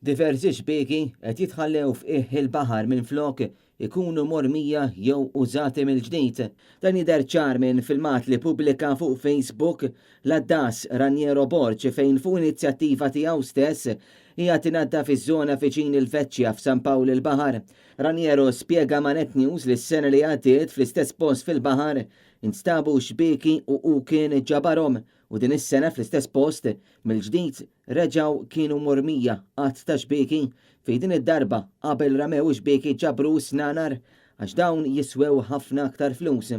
Diversi xbieki qed jitħallew f'qiegħ il-baħar minflok ikunu mormija jew użati mill-ġdid. Dan jidher ċar minn filmat li ppubblika fuq Facebook l-għaddas Raniero Borg fejn fuq inizjattiva tiegħu stess qiegħed inaddaf iż-żona viċin il-Veċċja f'San Pawl il-Baħar. Raniero spjega ma' Net News li s-sena li għaddiet fl-istess post fil-baħar instabu xbieki u hu kien ġabarhom u din is-sena fl-istess post mill-ġdid reġgħu kienu mormija għadd ta' xbieki fejn din id-darba qabel ramew ix-xbieki ġabru s-snanar għax dawn jiswew ħafna aktar flus.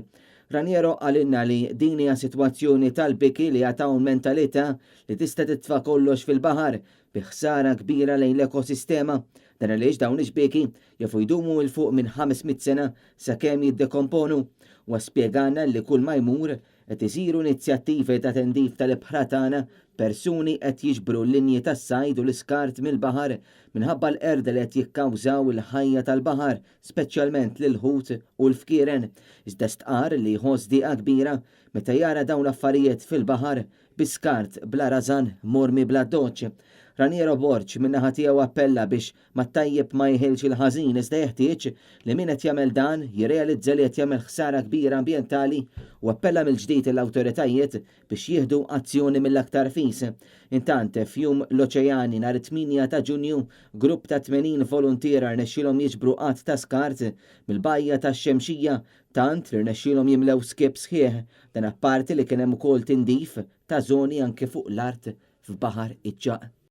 Raniero qalilna li din hija sitwazzjoni tal-biki li għad hawn mentalità li tista' titfa' kollox fil-baħar bi ħsara kbira lejn l-ekosistema. Dan għaliex dawn ix-xbieki jafu jdumu 'l fuq minn 500 sena sakemm jiddekomponu. Huwa spjegalna li kull ma jmur Qed isiru inizjattivi ta' tindif tal-ibħra tagħna, persuni qed jiġbru l-linji tas-sajd u l-iskart mill-baħar minħabba l-qerda li qed jikkawżaw il-ħajja tal-baħar, speċjalment lill-ħut u l-fkieren. Iżda stqarr li jħoss dieqa kbira meta jara dawn l-affarijiet fil-baħar bi skart bla rażan mormi bl-addoċċ. Raniero Borg min-naħa tiegħu appella biex Mat-tajjeb ma jeħilx il-ħażin iżda jeħtieġ li min qed jagħmel dan jirrealizza li qed jagħmel ħsara kbira ambjentali u appella mill-ġdid lill-awtoritajiet biex jieħdu azzjoni mill-aktar fis. Intant, f'Jum l-Oċeani nhar it-8 ta' Ġunju, grupp ta' 80 voluntiera rnexxielhom jiġbru għadd ta' skart mill-bajja tax-Xemxija tant li rnexxielhom jimlew skip sħiħ. Dan apparti li kien hemm ukoll tindif ta' żoni anke fuq l-art f'Baħar iċ-Ċagħaq.